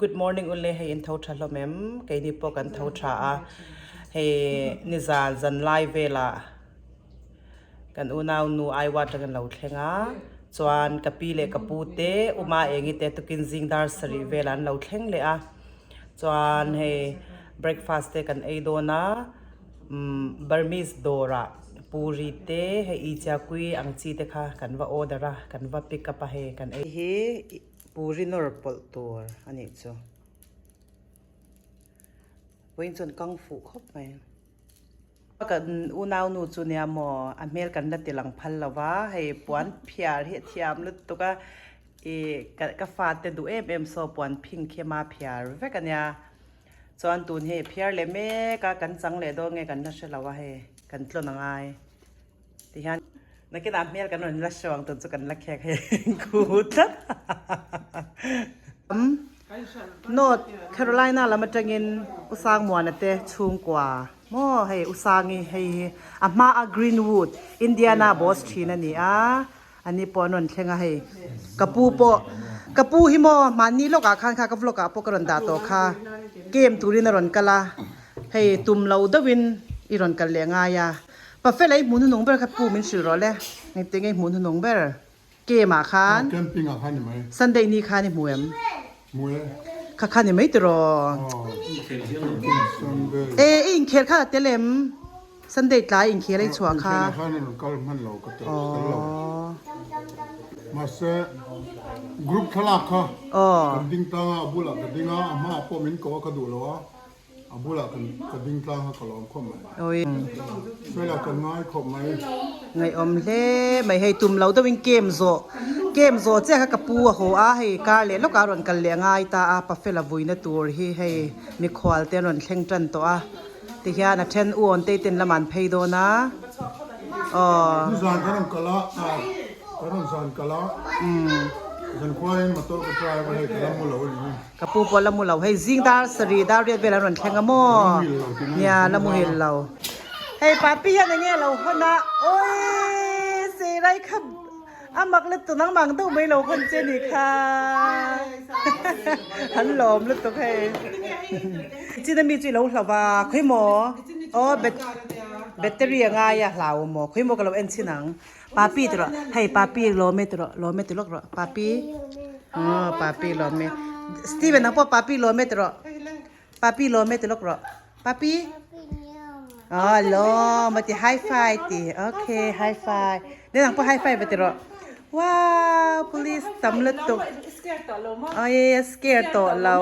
Good morning ule hei in tho tha hlawm em keini pawh kan tho tha a hei nizan zan lai velah kan unau nu Aiwa atang an lo thleng a chuan ka pi leh ka pu te Uma Engi te tukin zing dar sarih velah an lo thleng leh a chuan hei breakfast te kan ei dawn a umm Burmese dawrah puri te hei ichiakui ang chi te kha kan va order a kan va pick up a hei kan ei hi. Puri nawr pawlh tur a nih chu. Vawiin chuan kang fuh khawp mai. Kan unau nu chu nia maw a hmel kan la ti lang phal lo va, hei puan phiar hi a thiam lutuk a, ih ka fate duh em em saw puan phing khi ama phiar vek a nia. Chuan tun hi phiar leh mek a, kan chang leh dawn nge kan la hre lo a hei kan tlawn a ngai. Tihian nakinah hmel kan rawn la show ang tun chu kan la khek hei khu tlat. North Carolina lam atangin U Sangmuana te chhungkua maw hei U Sangi hei hi a hma a Greenwood Indiana boss thin a ni a ani pawh an rawn thleng a hei ka pu pawh ka pu hi maw mahni lawkah khan kha ka vlog ah pawh ka rawn dah tawh kha game turin a rawn kal a hei tum lo deuhin i rawn kal leh ngai a. Pafela i hmuh hnunung ber kha pu min hrilh rawh le, engtin nge i hmuh hnunung ber? Game ah khan. Aw camping ah khan ni mai. Sunday ni khan i hmu em? Hmu e. Kha kha ni mai tiraw? Aw camping Sunday. E i inkhel kha a tel em? Sunday tlai inkhel a i chhuah kha. Inkhel ah khan a rawn kal hman lo ka tel tel lo. Mahse group thlalak kha kan ding tlang a, a bulah ka ding a, a hmaah pawh min koh a ka duh lo a. A bulah kan ka ding tlang a ka lawm khawp mai. Fela kan ngai khawp mai. Ngaihawm hle mai hei tum lo deuhin game zawh game zawh chiah kha ka pu a haw a hei kar leh lawkah a rawn kal leh ngai ta a Pafela vuina tur hi hei mikhual te an rawn thleng tan tawh a tihian a then u awn te ten lamah an phei dawn a aw. Nizan kan rawn kal a kan rawn zan kal a zankhuain motor ka drive a hei ka la mu lo a ni. Ka pu pawh la mu lo hei zing dar sarih dar riat vel an rawn thleng a maw nia la muhil lo. Hei papi hian enge a lo hawn a awii seirai kha a mak lutuk nangmah ang deuh mai lo hawn che ni kha an lawm lutuk hei. Chin ami chu i lo hlau va khawi maw aw battery a ngai a hlau maw khawi maw ka lo en chhin ang. Papi ti rawh hei papi lawm e ti rawh lawm e ti lawk rawh papi aw papi lawm e Steven ang pawh papi lawm e ti rawh papi lawm e ti lawk rawh papi aw lawm a ti high five ti okay high five nen ang pawh high five a ti rawh wow police tam lutuk awi a scare tawh lo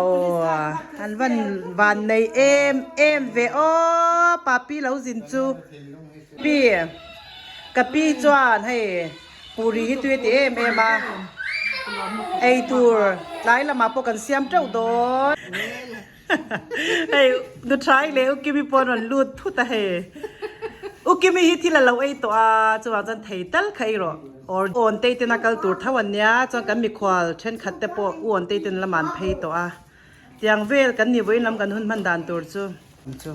an van van nei em em ve aw papi lo zin chu pi. Ka pi chuan hei puri hi tui a ti em em a, ei tur tlai lamah pawh kan siam teuh dawn. Hei Nuthrai leh Ukimi pawh an rawn lut thut a hei. Ukimi hi thil a lo ei tawh a, chuvang chuan thei tal kha ei rawh. Or awn tei ten a kal tur tho an nia, chuan kan mikhual thenkhat te pawh u awn tei ten lamah an phei tawh a. Tiang vel kan ni vawiin lam kan hun hman dan tur chu. Chu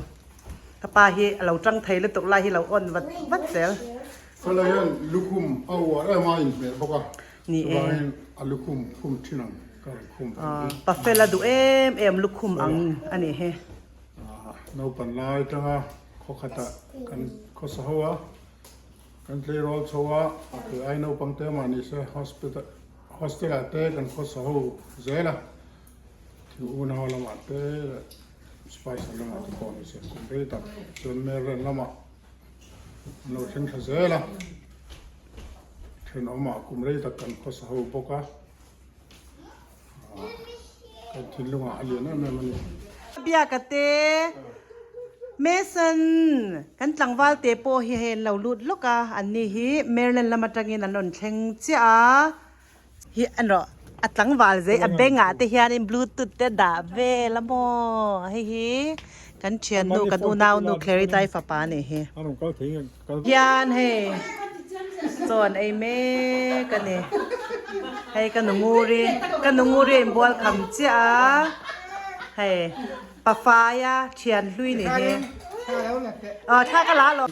ka pa hi a lo tang thei lutuk lai hi lo on vat vat zel. Fela hian lukhum a uar em a inhmeh bawk a, Ni e. chuvangin a lukhum khum thin ang ka rawn khum ve ang hi. Pa Fela duh em em lukhum ang a nih hi. Naupan lai atanga khaw khatah kan khawsa ho a, kan tleirawl chho a, a ke ai naupang te mah ni se hospital hostel ah te kan khawsa ho zel a. Thil unau lamah te leh spice lamah te pawh ni se kum rei tak chuan Melran lamah an lo thleng thla zel a, thenawmah kum rei tak kan khawsa ho bawk a, kan thinlungah a lian em em a ni. Biaka te Mason kan tlangval te pawh hi hei an lo lut lawk a, anni hi Maryland lam atangin an rawn thleng chiah a. Hi an rawh a tlangval zei a beng ah te hianin bluetooth te dah vel a maw hei hi kan thiannu kan unau nu Claritai fapa a nih hi hian hei chaw an ei mek a ni hei ka nu nguri ka nu nguri a inbual kham chiah a hei pafaia thian hlui ni hi aw thla ka la alawm.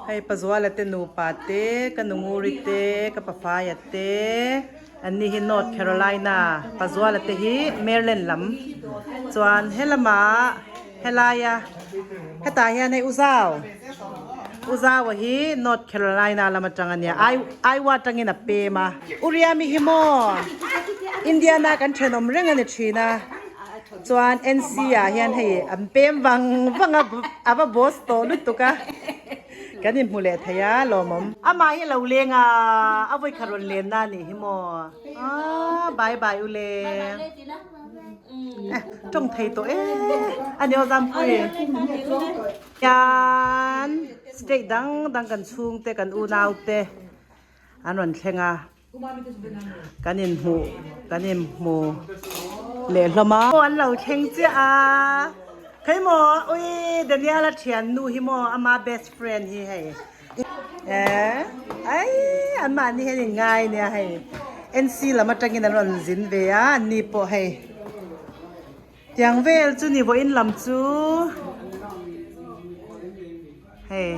Hei Pazuala te nupa te, ka nunguri te, ka pafaia te, An ni hi North Carolina Pazuala te hi Maryland lam chuan helamah helaia hetah hian hei Uzau Uzaua hi North Carolina lam atang a nia Iowa atangin a pem a. Uriami hi maw Indiana kan thenawm reng a ni thin a chuan NC ah hian hei an pem vang vang a a va boss tawh lutuk a. Kan inhmu leh thei a lawmawm. Amah hi a lo leng a, a vawi khat rawn len na anih hi maw. Aaa bye bye u le. Eh tawng thei tawh e a ni aw Zampui. Hian state dang dang kan chhungte kan unau te an rawn thleng a. Kan inhmuh kan inhmu leh hlawm a. Aw an lo thleng chiah a. Khawi maw ui Daniel-a thiannu hi maw ama best friend hi hei. Eh ai anmahni hian in ngai nia hei. NC lam atangin an rawn zin ve a anni pawh hei. Tiang vel chu ni vawiin lam chu hei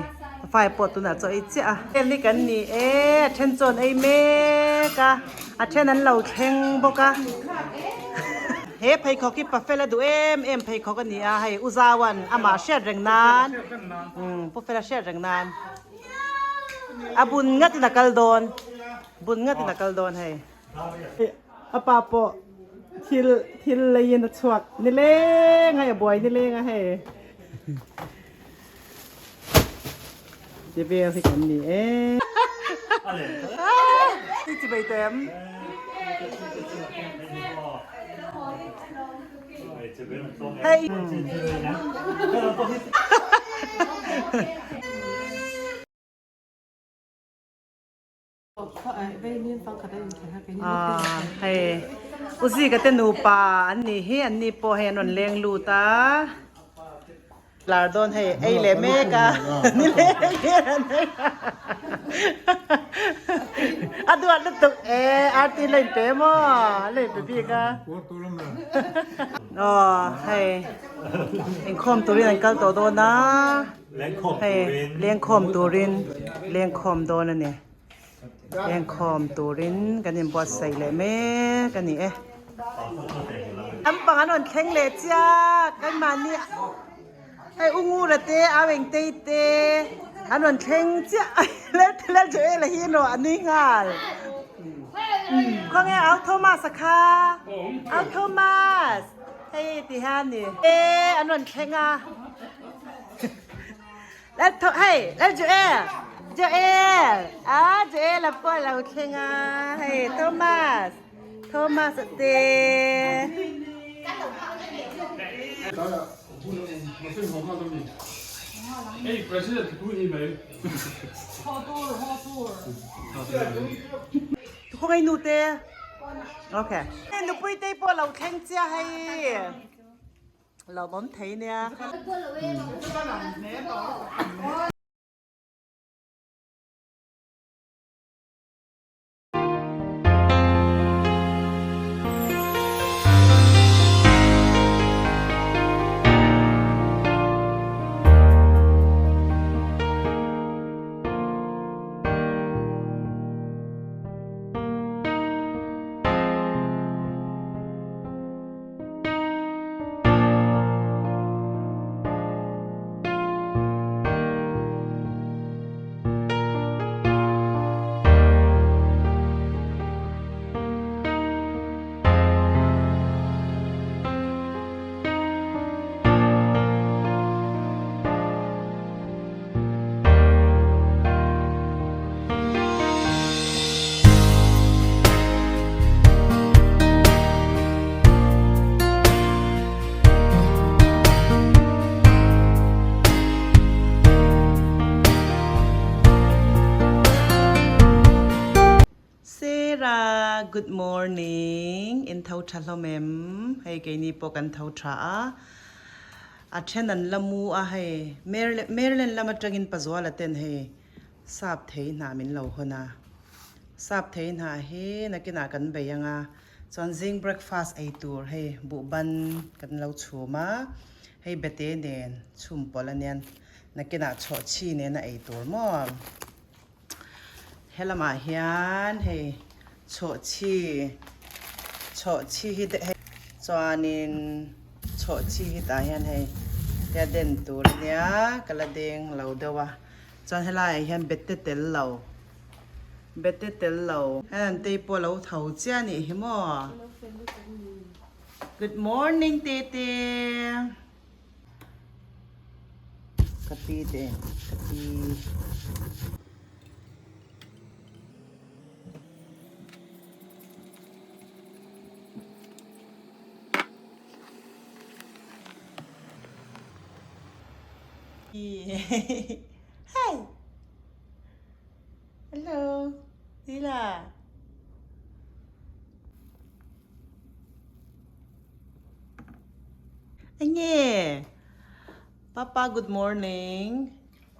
a fai pawh tunah chaw ei chiah a. Vel hi kan ni e a then chuan ei mek a a then an lo thleng bawk a he pheikhawk hi pafela duh em em pheikhawk a ni a hei u Zauan amah hriat reng nan umm pu fela hriat reng nan a bun ngatin a kal dawn bun ngatin a kal dawn hei. A pa pawh thil thil leiin a chhuak nileng a hei a buai nileng a hei ti vel hi kan ni e. Ti chi bai tem. Hei. Hei Uzi ka te nupa an nih hi an ni pawh hei an rawn leng lut a lar dawn hei ei leh mek a ni leng hian an ei a duat lutuk e arti la inpe maw la inpe bik a aw hei inkhawm turin an kal tawh dawn a. Hei lengkhawm turin lengkhawm dawn a ni. Lengkhawm turin kan inbuatsaih leh mek a ni e. Lampang an rawn thleng leh chiah keimahni hei u Ngura te au Engtei te an rawn thleng chiah Laljoela hi erawh a nui nghal. Khawnge au Thomas a kha au Thomas hei ti hian a ni e an rawn thleng a. Hei lal Joel Joel ah Joel a pawh a lo thleng a hei Thomas Thomas a te Khawngaih nu te okay nupui te pawh a lo thleng chiah hei. Lo awm thei nia. Sarah, good morning. In tho tha hlawm em? Hei keini pawh kan tho tha a. A then an la mu a hei Maryland lam atangin Pazuala ten hei sap thei hna min lo hawn a. Sap thei hna hi nakinah kan bei ang a, chuan zing breakfast ei tur hei buhban kan lo chhum a, hei bete nen chhum pawlh anian nakinah chhawhchhi nena ei tur maw. Helamah hian hei Chhawhchhi chhawhchhi hi hei chuanin chhawhchhi hi tah hian hei tia den tur ania ka la deng lo deuh a chuan helaiah hian bete tel lo bete tel lo hei an tei pawh a lo tho chiah a nih hi maw good morning tete. Ka pi te ka pi. Hi. Hello. Lila. Enge? Papa good morning.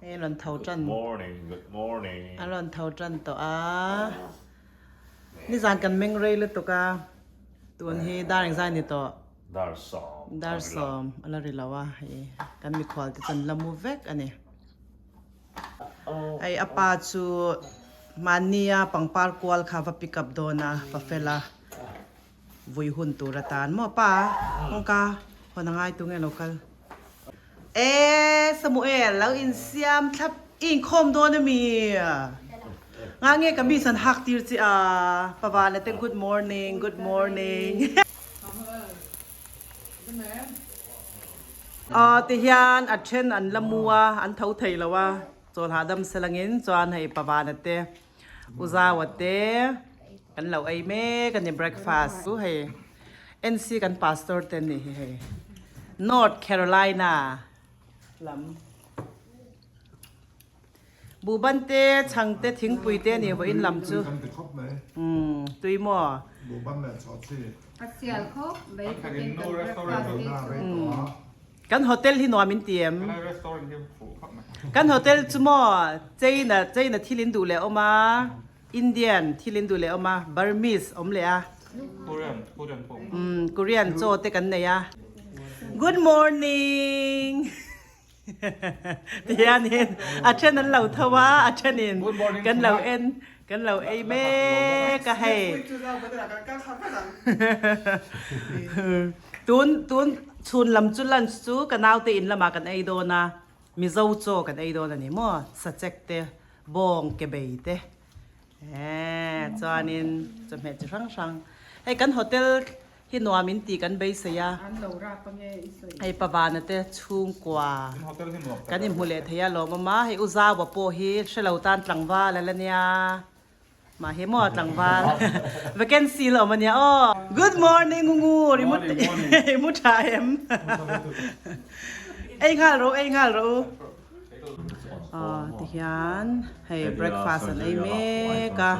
Hei rawn tho tan. Good morning, good morning. A rawn tho tan tawh a. Nizan kan meng rei lutuk a. Tun hi dar engzai ni tawh? Dar sawm. Dar sawm a la ri lo a. Hei kan mikhual te chuan la mu vek a ni. Hei a pa chu mahnia pangpar kual kha va pick up dawn a, va fel a. Vui hun tur atan maw pa kawngka hawn a ngai tu nge lo kal. E Samuel lo insiam thlap i inkhawm dawn ami? Nga nge ka miss an hak tir che a Pavana te good morning good morning. Aw tihian a then an la mu a an tho thei lo a chawl hahdam selangin chuan hei Pavana te U Zaua te kan lo ei mek a ni breakfast chu hei NC kan pastor te an nih hi hei North Carolina lam Buhban te chhang te thingpui te a ni vawiin lam chu umm tui maw Kan hotel hi nuam in ti em? Kan hotel chu maw China China thil in duh leh awm a, Indian thil in duh leh awm a, Burmese awm leh a. Umm Korean chaw te kan nei a. Good morning Tihianin a then an lo tho a, a thenin kan lo en kan lo ei mek a hei. Tun tun chhun lam chu lunch chu ka naute in lamah kan ei dawn a, Mizo chaw kan ei dawn a ni maw, sachek te, bawng ke bei te eeh chuanin chawhmeh chi hrang hrang. Hei kan hotel hi nuam in tih kan beisei a, hei Pavana te chhungkua kan inhmu leh thei a lawmawm a, hei U Zaua pawh hi hrelo tan tlangval a la nia. Mah hi maw tlangval vacancy la awm ania aw. Good morning Ngungu i mu i mu tha em ei nghal rawh u ei nghal rawh u. Aw tihian hei breakfast an ei mek a.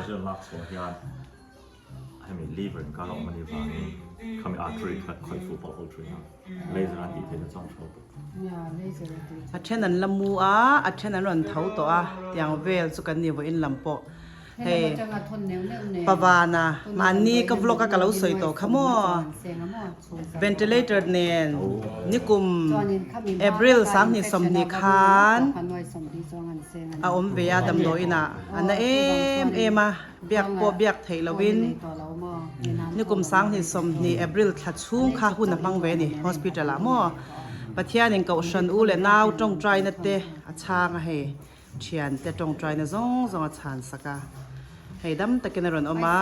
A then an la mu a, a then an rawn tho tawh a, tiang vel chu kan ni vawiin lam pawh hei Pavana mahni ka vlog a ka lo sawi tawh kha maw ventilator nen nikum April 2020 khan a awm ve a damdawiin ah a na em em a. Biak pawh biak theih lovin nikum 2020 April thla chhung kha hun a hmang ve a ni hospital ah maw Pathianin Kohhran u leh nau tawngtaina te a chhang a hei thian te tawngtaina zawng zawng a chhan sak a hei dam takin a rawn awm a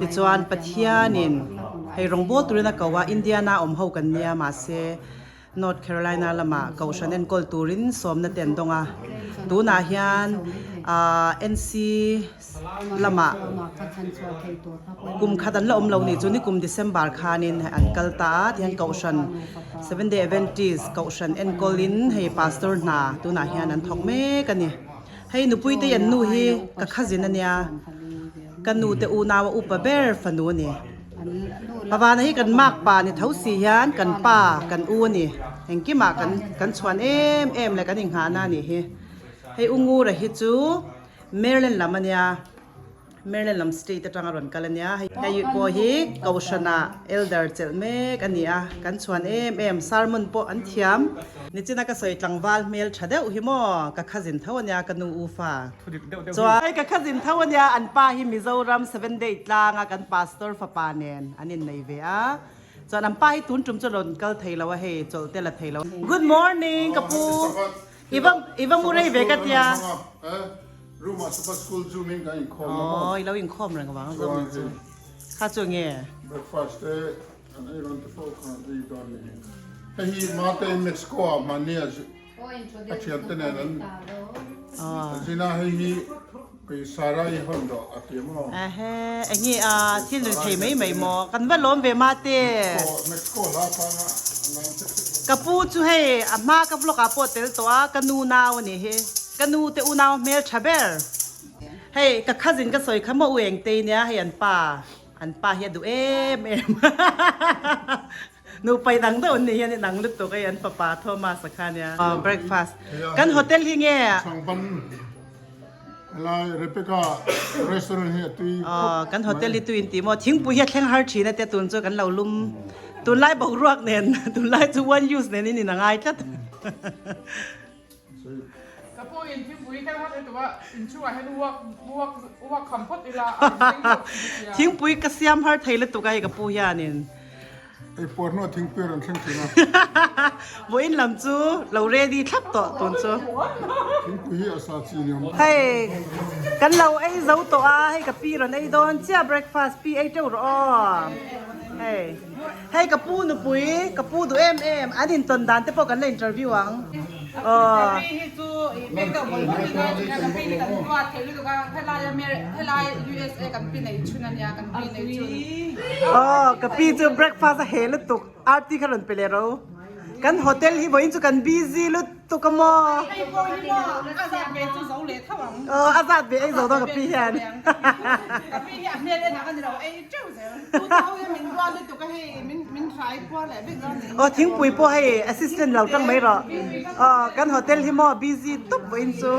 tichuan Pathianin hei rawngbâwl turin a ko a Indiana awm ho kan nia mahse North Carolina lamah Kohhran enkawl turin sawmna te an dawng a, tunah hian NC lamah kum khat an la awm lo nih chu nikum December khanin an kal ta a, tihian Kohhran Seventh Day Adventist Kohhran enkawlin hei Pastor hna tunah hian an thawk mek a ni. Hei nupui te an nu hi ka cousin a nia, ka nu te unau a upa ber fanu a ni. Pavana hi kan mak pa ni tho si hian kan pa kan u a ni. Engkimah kan kan chhuan em em leh kan inghahna a nih hi. Hei U Ngura hi chu Maryland lam a nia. Maryland lam state atanga rawn kal a nia. Hei pawh hi Kohhrana elder chelh mek a ni a, kan chhuan em em, sermon pawh an thiam. Nichina ka sawi tlangval hmel tha deuh hi maw ka cousin tho a nia ka nu u fa. Chuan hei ka cousin tho a nia an pa hi Mizoram Seven Day tlanga kan pastor fapa nen an innei ve a. Chuan an pa hi tun tum chu rawn kal thei lo a hei chawlh te la thei lo. Good morning ka pu. I va i va mu rei ve ka tia. Room ah Sabbath school zoom in kan inkhawm a maw. Aw i lo inkhawm reng vang zawk ni chu. Kha chu nge? Breakfast te kan ei rawn ti fo khan ei dawn ni hi. Hei hi Mate in Mexico ah hmanni a a thiante nen an zin a hei hi kei Sarah i hawn rawh a ti maw. Ehe enge a thil ri thei mai mai maw kan va lawm ve Mate. Mexico hla panga a lam sek sek lo. Ka pu chu hei a hma ka vlog ah pawh tel tawh a ka nu nau a nih hi ka nu te unau hmel tha ber. Hei ka cousin ka sawi kha maw u Engtei nia hei an pa an pa hi a duh em em. Nupai dang deuh an nih hian in ang lutuk hei an fapa Thomas a kha nia. Breakfast kan hotel hi nge? Changban helai Rebecca restaurant hi a tui khawp Kan hotel hi tui in tih maw? Thingpui hi a thleng har thin a tia tun chu kan lo lum tunlai boruak nen tunlai chu one use nen in in a ngai tlat. Ka pu in thingpui kal hat etu a inchhungah hian uak uak uak kham phawt ila a rawn thleng chauh thin a tia. Thingpui ka siam har thei lutuk a hei ka pu hianin. Ei puar hnuah thingpui a rawn thleng thin a. Vawiin lam chu lo ready thlap tawh tun chu. Thingpui hi a sa chi ni awm. Hei kan lo ei zo tawh a hei ka pi rawn ei dawn chiah breakfast pi ei teuh rawh aw. Hei. Hei ka pu nupui, ka pu duh em em, an intawn dan te pawh kan la interview ang. Aw. Ka pi hi chu i pek deuh mawlh mawlh in a nia, ka pi hi kan duat thei lutuk a, helai a helai USA kan pi nei chhun a nia, kan pi nei chhun. Aw, ka pi chu breakfast a heh lutuk, Arti kha rawn pe leh ro. Kan hotel hi vawiin chu kan busy lutuk a maw. Hei pawh hi maw a zat ve chu zo leh tho ang. Aw, a zat ve ei zo dawn ka pi hian. Ka pi hi a hmel en ang a ni lo, ei teuh zel. Aw thingpui pawh hei assistant lo tang mai rawh aw kan hotel hi maw busy tup vawiin chu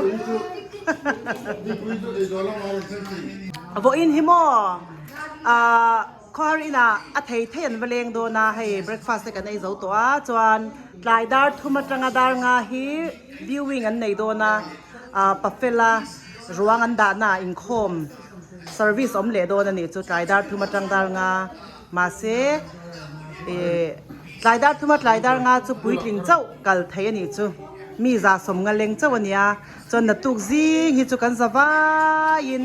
vawiin hi maw ah khawhar inah a thei thei an va leng dawn a hei breakfast te kan ei zo tawh a chuan tlai dar thum atanga dar nga hi viewing an nei dawn a ah pafela ruang an dahna ah inkhawm. Service awm leh dawn a nih chu tlai dar thum atang dar nga mahse eh tlai dar thuma tlai dar nga chu puitling chauh kal thei a nih chu mi zah sawm nga leng chauh a nia chuan naktuk zing hi chu kan za vaiin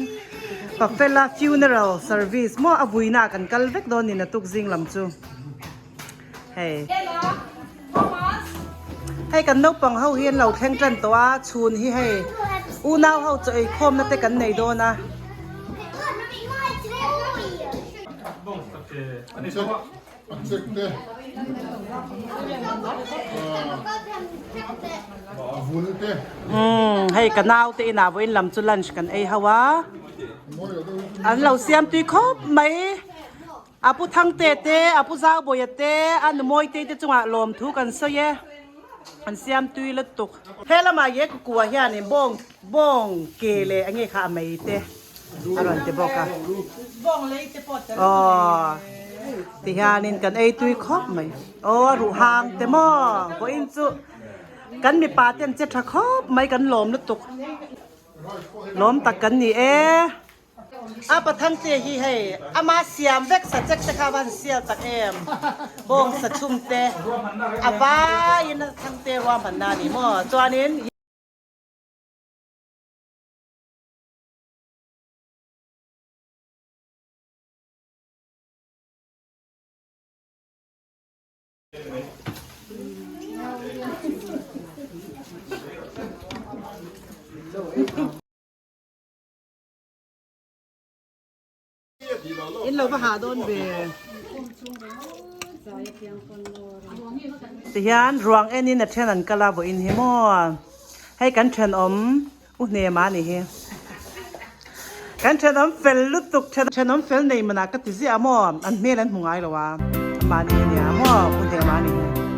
Pafela funeral service maw a vuina ah kan kal vek dawn a ni naktuk zing lam chu hei hei kan naupang ho hi an lo thleng tan tawh a chhun hi hei unau ho chaw eikhawmna te kan nei dawn a. Umm hei ka nau te inah vawiin lam chu lunch kan ei ho a an lo siam tui khawp mai. A pu Thangte te, a pu Zaubawiha te, a nu Mawitei te chungah lawmthu kan sawi e. An siam tui lutuk. He lamah ye kukua hianin bawng bawng ke leh enge kha a mei te a rawn ti bawk a. Aw ti hianin kan ei tui khawp mai. Aw a ruh hang te maw vawiin chu kan mipa te an che tha khawp mai kan lawm lutuk. Lawm tak kan ni e. A Pathangte hi hei ama siam vek sa chek te kha a van sial tak em bawng sa chhum te a vaiin a Thangte ruahmanna a ni maw chuanin In lo va ha dawn ve. Tihian ruang enin a then an kal a vawiin hi maw. Hei kan thenawm u hnema a nih hi. Kan thenawm fel lutuk thenawm fel nei manah ka ti ziah maw an hmel an hmu ngai lo a. Amah ni a nia maw u hnema a nih hi.